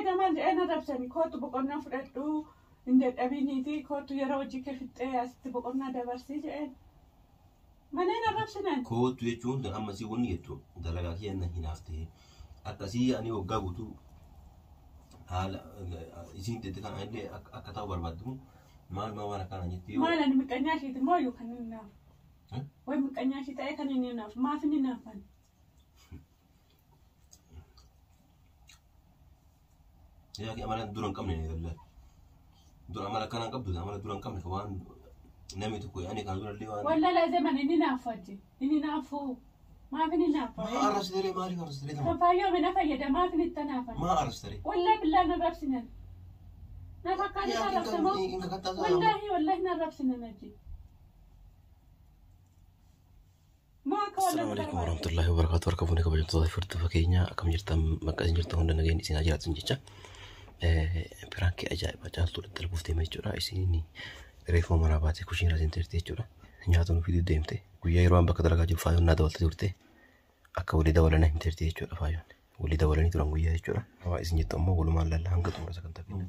Egaa maal jedhee na rabsani kootu boqonnaa fudhadhu hin dadhabiniiti kootu yeroo hojii kee fixxee asitti boqonnaa dabarsii jedheen. Malee na rabsinan. Kootu jechuun tan amma sii wanni jettu dalagaa kiyya na hinaaftee akkasii ani waggaa guutuu haala isiin tette kana illee akka ta'u barbaaddu maal maal waan akkana jetti yoo Maal ani miqanyaa ishiiti moo yookaan kan inni naafu? Way miqanyaa ishii ta'ee kan inni naafu maaf inni naafan? Yaa amala dura hin qabne wallahi. Dura amala akkana hin qabdu amala dura hin qabne ka waan namni tokko ani kana dura illee waan. Walla laazeman inni naafu achi inni naafu maaf inni naafa? Maa arrabsitaree maaliif arrabsitaree Kan tama? faayyoo mina fayyada maaf inni itti naafan? Maa arrabsitaree? Wallaahi billaa na rabsinan. Na fakkaata Yaa na rabsamoo? hin kakattaa isaa. Wallaahi wallaahi na rabsinan achi. Moo akka Assalamu wallan alaikum barbaade? warahmatullahi wabarakatuh. Harka fuunee kabajamtoota fi hordoftoota keenya akkam jirtan bakka isin jirtan hunda nageenyi isin haa jiraatu jecha. Piraankii ajaa'ibaa caaltuu dalguuf deema jechuudha. Isin reefuma manaa baatee kushiinaa isin turte jechuudha. Nyaata nu fiduu deemte. Guyyaa yeroo an bakka dalagaa jiru faayoon naa dabalte turte. Akka walii dabalanii hin turte jechuudha faayoon. Walii dabalanii turan guyyaa jechuudha. Waa isin jettu ammoo walumaan lallaa hanga xumura sagantaa keenya.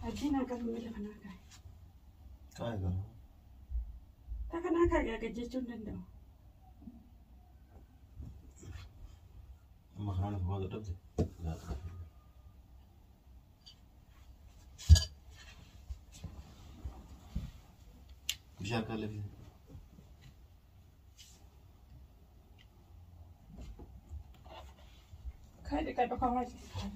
Ajiin akka miila kanaa kaa'e. Kaa'e garuu. Ta kanaa kaa'e akka jechuu hin danda'u. Amma kanaan of baatu dhabde. Bishaan harkaa illee fide. Kaa'e dhiqadhu kamaa ciisa.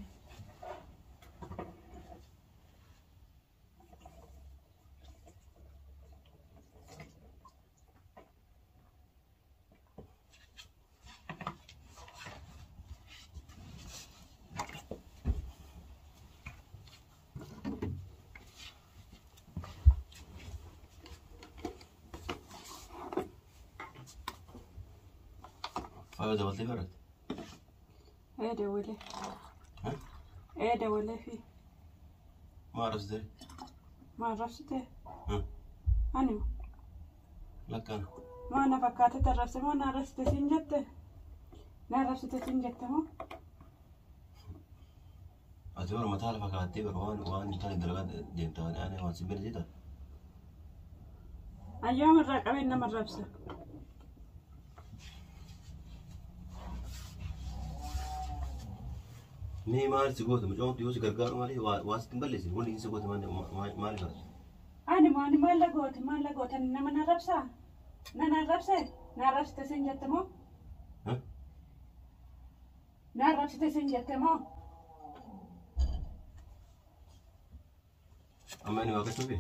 Faayoo dabaltee barate. Ee dawalee. Ee dawalee fi Maa arrabsitaree? maal rabsite? Ani Lakkaan. maa na fakkaate tarrabse moo na arrabsite siin jette? Na arrabsite siin jette moo? Ati bara mataa lafa kaa'attee bara waan waan hin taane dalagaa deemta ani waan si bira jeeta. Ayyaama irraa qabeen nama arrabsa. Mee maal si goote mucaan yoo si gargaaru malee waa sitti hin balleessine wanni inni si goote maal kaatu? Ani moo ani maal lagoote maal lagoote ani nama na arrabsaa? Na na arrabse? Na arrabsite siin jette moo? Na arrabsite siin jette moo? Amma inni waaqachuu fi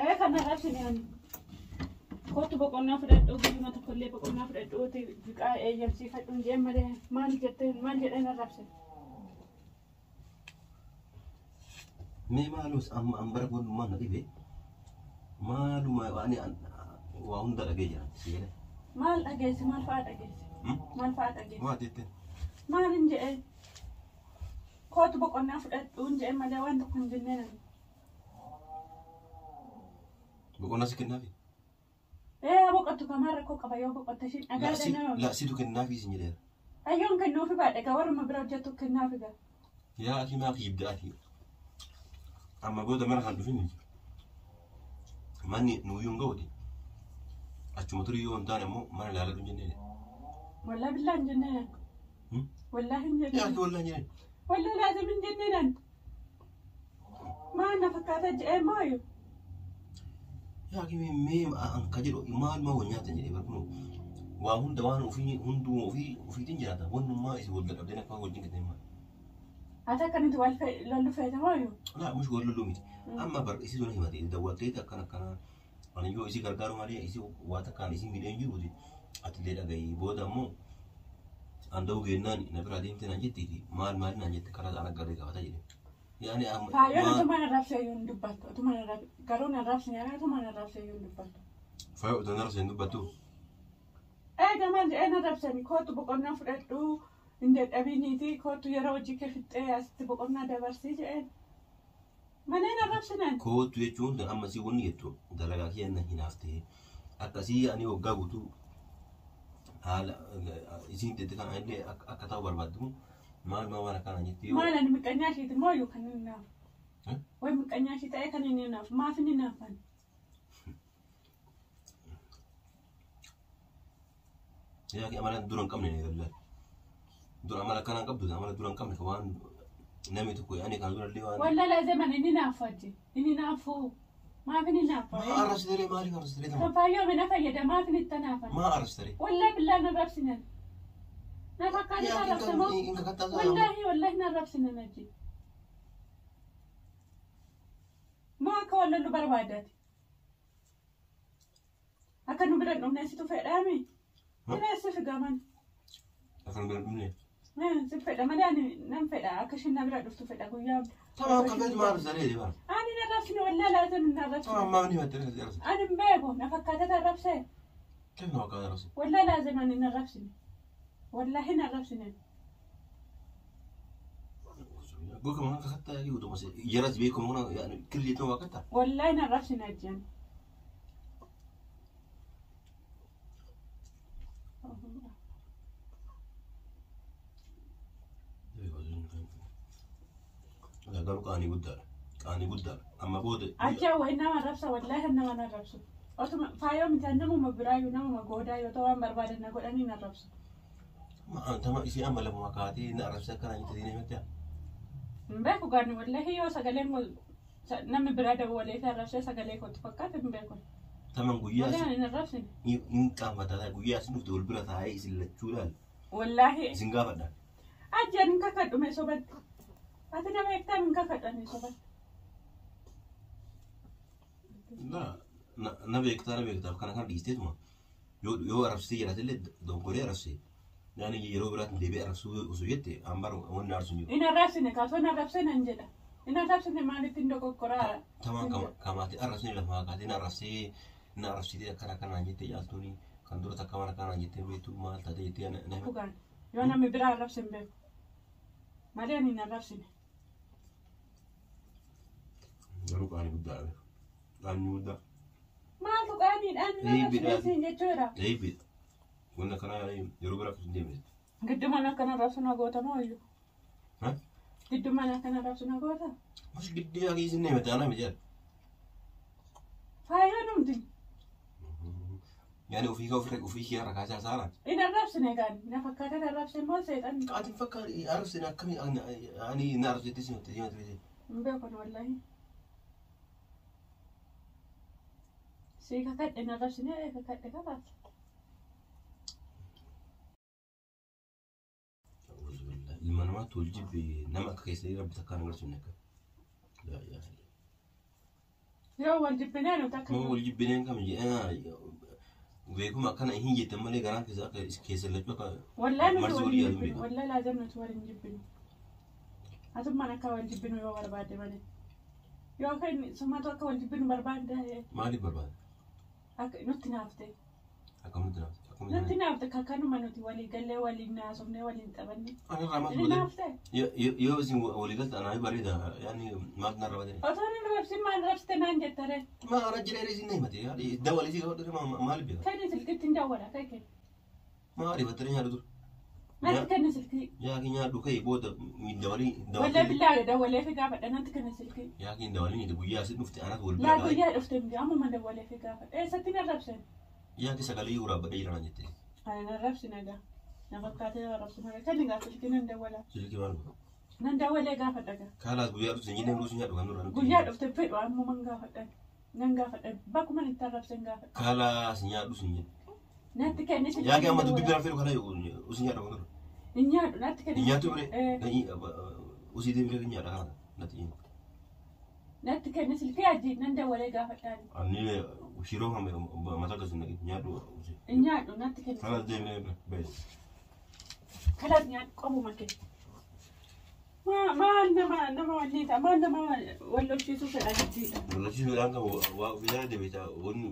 Ee kan arrabsine ani. Kootu boqonnaa fudhadhu guyyuma tokkollee boqonnaa fudhadhuuti biqaa eeyyamsiifadhu hin jeen malee maal jettee maal jedheen arrabse? Mee maalus amma an bara godhummaan na dhibe maaluma ani waa hunda dhagee jira si jedhe. Maal dhageesse maal fa'aa dhageesse? Maal fa'aa dhageesse? Maal jettee? Maal hin jedheen? Kootu boqonnaa fudhadhu hin jeen malee waan tokko hin jenneen ani. Boqonnaa si kennaafi? Ee boqottu kamaa rakkoo qaba yoo boqotte ishiin dhagaa nama. La situ kennaafi isin jedheera. Ayyoon kennuufi baadhe gaa warruma bira hojjettu kennaafi gaa. Yaa ati maa kijibda ati. Amma booda mana kan dhufin manni nuyyuu hin ga'uti. Achuma turii yoo hin taane immoo mana ilaaladhu hin jenneen. Wallaahi billaa hin jenneen. Wallaahi hin Yaa jenneen. ati wallaahi hin jenneen. Wallaahi laazim hin jenneen. Maal na fakkaata jedhee maayu? Yaa ati mee an ka jedhu maal maa wal nyaatan jedhee bara kun Waa hunda waan ofii hunduu ofii ofiitiin jiraata. Wannummaa isin wal dadhabdeen akka wajjin gateen maal? Ati akkamitti wal lollu feetamoo? Laa mush wal lolluu miti. Amma bar isii suna himate dawwalteeti akkana akkana. Ani yoo isii gargaaru malee isii waa takkaan isii miidhee hin jiruuti. Ati illee dhagahi booda ammoo an da'uu geennaan na biraa deemte naan jettiiti maal maal naan jette karaa isaan aggarree gaafata jedhe. Yaani amma Faayyoon utuma na rabsee iyyuu hin dubbattu. Utuma na rab garuu na rabsine utuma na rabsee iyyuu hin dubbattu. Faayoo utuu na rabsee hin dubbattu. Eega maal jedhee na rabsani kootu boqonnaa fudhadhu hin dadhabiniiti kootu yeroo hojii kee fixxee asitti boqonnaa dabarsii jedheen. Malee na rabsinaan. Kootu jechuun tan amma sii wanni jettu dalagaa kiyya na hinaaftee akkasii ani waggaa guutuu haala isiin tette kan illee akka ta'u barbaaddu maal maal waan akkana jetti yoo. Maal ani miqqanyaa ishiiti moo iyyuu kan inni naafu? Way miqqanyaa ishii ta'ee kan inni naafu maaf inni naafan? Yaa amala dura hin qabne ni gallaal. Dura amala akkana hin qabdu amala dura hin qabne ka waan namni tokko yaani kan dura illee waan. Wallala zaman inni naafu achi inni naafu maaf inni naafu? Maa arrabsitaree maaliif arrabsitaree Kan tama? faayyoo mina fayyada maaf inni itti naafan? Maa arrabsitaree? Wallahi billaan na rabsinan. Na fakkaata Yaa na rabsamoo? in kakattaa isaa. Wallahi wallahi na rabsinan achi. Moo akka wal lollu barbaadate? Akka nu bira hin dhufne situ fedhaami? Jireessi figaman. Akka nu bira hin dhufne. Si fedha malee ani nan fedha akka ishiin na bira dhuftu fedha guyyaa. Tama akka feetu maa arrabsitaree deemaa? Ani na rabsine wallahi laazim na Tama rabsine. maal ni himattee arrabsite? Ani hin beeku na fakkaatata arrabsee. Kif na fakkaata arrabsite? Wallahi laazim ani na rabsine. Wallahi na rabsine. Goka mana kakattaa yaaki utuma jaras beekamu kana yaani kirri jettuma kakattaa? Wallahi na rabsine ajjan. Garuu qaanii guddaadha. Qaanii guddaadha. Amma booda. Ajja wayi nama rabsa wallahi nama na rabsu. Otuma faayoo miti namuma biraayyuu namuma goodaa yoo ta'u waan barbaadan na godhanii na rabsu. Tama isii amma lafuma kaatee na arrabsa akkana jettee ni himatte. Hin beeku gaani wallahi yoo sagaleen namni biraa dawwalee fi arrabsee sagalee kootu fakkaate hin beeku. Taman guyyaa Wallahi ani hin arrabsine. hin qaanfataa guyyaa isin dhufte wal bira taa'ee isin lachuu ilaali. Wallahi Isin gaafadha. ajjan hin kakadhu mee sobatti. Ati nama eegtaan hin kakadhu ani sobatti. Na beektaa na beektaaf kana kana dhiisteetuma yoo arrabsitee jiraate illee dogoggoree arrabsee yaani yeroo biraatti deebi'ee arrabsuu osoo jette hambaa wanni aarsu hin jiru. Hin arrabsine kaasoo hin arrabsee nan jedha. Hin arrabsine maalitti hin dogoggoraa? Tamaan kamaatee arrabsee lafaa kaatee na arrabsee na arrabsitee akkana akkanaan jettee jaaltuuni kan dura takka waan akkanaan jettee beektu maal taatee jettee na hima. Dhugaan yoo namni biraa arrabse hin beeku. Malee ani hin arrabsine. Garuu qaanii guddaadha. Qaanii guddaa. Maaltu qaaniidhaan hin arrabsine siin jechuudha. Eebbiidha. Wanni akkanaa yeroo biraa akkasuma deemne. Giddu mana akkana arrabsu na goota moo iyyuu? Giddu mana akkana arrabsu na goota? Mas gidduu yaa keessi ni himate anaa miti yaada. Faayyoo numti. Yaani ofii kee ofii kee irra kaasaa saara. Hin arrabsine gaani. Na fakkaatee arrabse immoo seexanni. Ati fakkaat arrabsine akkamii ani na arrabsite si himate himate. Hin beeku wallahi. Si kakadhe na arrabsine kakadhe kabaata. Ilma namaatti wal jibbe nama akka keessanii rabbi takkaan agarsiifne akka. Yoo wal jibbinee nuti akka. Nama wal jibbineen kam jedhee beekuma akkana hin jettan malee garaan keessa akka keessa lachuu akka. Wallahi nuti wal hin jibbinu. Wallahi laazim nuti wal hin jibbinu. Atummaan akka wal jibbinu yoo barbaadde malee. Yookiin sumatu akka wal jibbinu barbaadde. Maaliif barbaadde? Akka nutti naafte. Akkamitti naafte? Nutti naafte kakkanuma nuti walii gallee waliin naasofnee waliin taphanne. Ani irraa maaltu Inni godhe? naafte. Yoo isin walii galte anaa bareeda yaani maaltu narra badee? Otoo inni rabsin maal rabsite naan jettare. Maa ana jireenya isin na himate dawwalee si qabadhe maal beeka? Kenni silkitti hin dawwala kai kenni. Maa ariifattanii nyaadhu ture? Natti kenni silkii. Yaa nyaadhu kai booda dawalii Wallahi billaahi dawwalee fi gaafadha natti kenni silkii. Yaa dawalii ni guyyaa isin dhufte anatu wal Laa bira guyyaa dhufte miti ammuma dawwalee fi gaafadha. Eessatti na rabsen? Yaa sagalee waraabadhee jira naan jette. Ani na rabsine gaa. Na fakkaatee yoo rabsu malee kenni gaa silkii nan dawwala. Silkii maal godha? Nan dawwalee gaafadha gaa. Kaalaas guyyaa dhufte hin jennee nyaadhu kan nurraa nutti. Guyyaa dhufte fedhu ammuma gaafadha. Nan gaafadha bakkuma itti arrabsen gaafadha. Kaalaas nyaadhu sin jenne. Natti kenni silkii. Yaa amma dubbii biraa fedhu kana usii nyaadha kun. Hin nyaadhu, natti kenni. Hin nyaattu Eh, bire. Usii deemee nyaadha kana natti. Natti kenni silkii hajji nan dawwalee gaafadhaan. Ani shiroo kan mataa gadi naqi nyaadhu usii. Hin nyaadhu, natti kenni. Kana deemee bee. Kalas nyaadhu qobuma kee. Maal nama wanni ta'a, maal nama wal lolchiisuu fedha jechuudha. Lolchiisuudhaan qabu waa biyyaa deebitaa wanni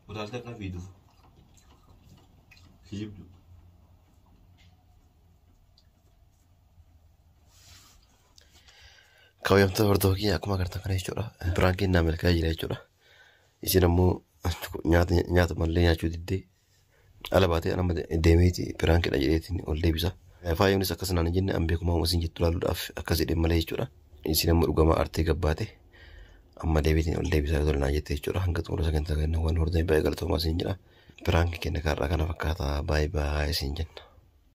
utaaltee akka fiiduuf. Kijibdu. Kabajamtoota hordofaa keenya akkuma agartan kana jechuudha. Piraankiin naa milkaa'ee jira jechuudha. Isin ammoo nyaata malee nyaachuu diddee ala baatee nama deemeeti piraankiidha jedheetiin ol deebisa. Faayoonis akkas naan hin jenne an beekumaa isin jettu ilaaluudhaaf akkas jedhee malee jechuudha. Isin ammoo dhugamaa artee gabbaate amma deebiitiin ol deebisaa yoo naan jette jechuudha. Hanga xumura sagantaa kenna waan hordofanii baay'ee galatoomaa isin jedha. Piraankii kenna kaarraa kana fakkaata baay'ee baay'ee isin jenna.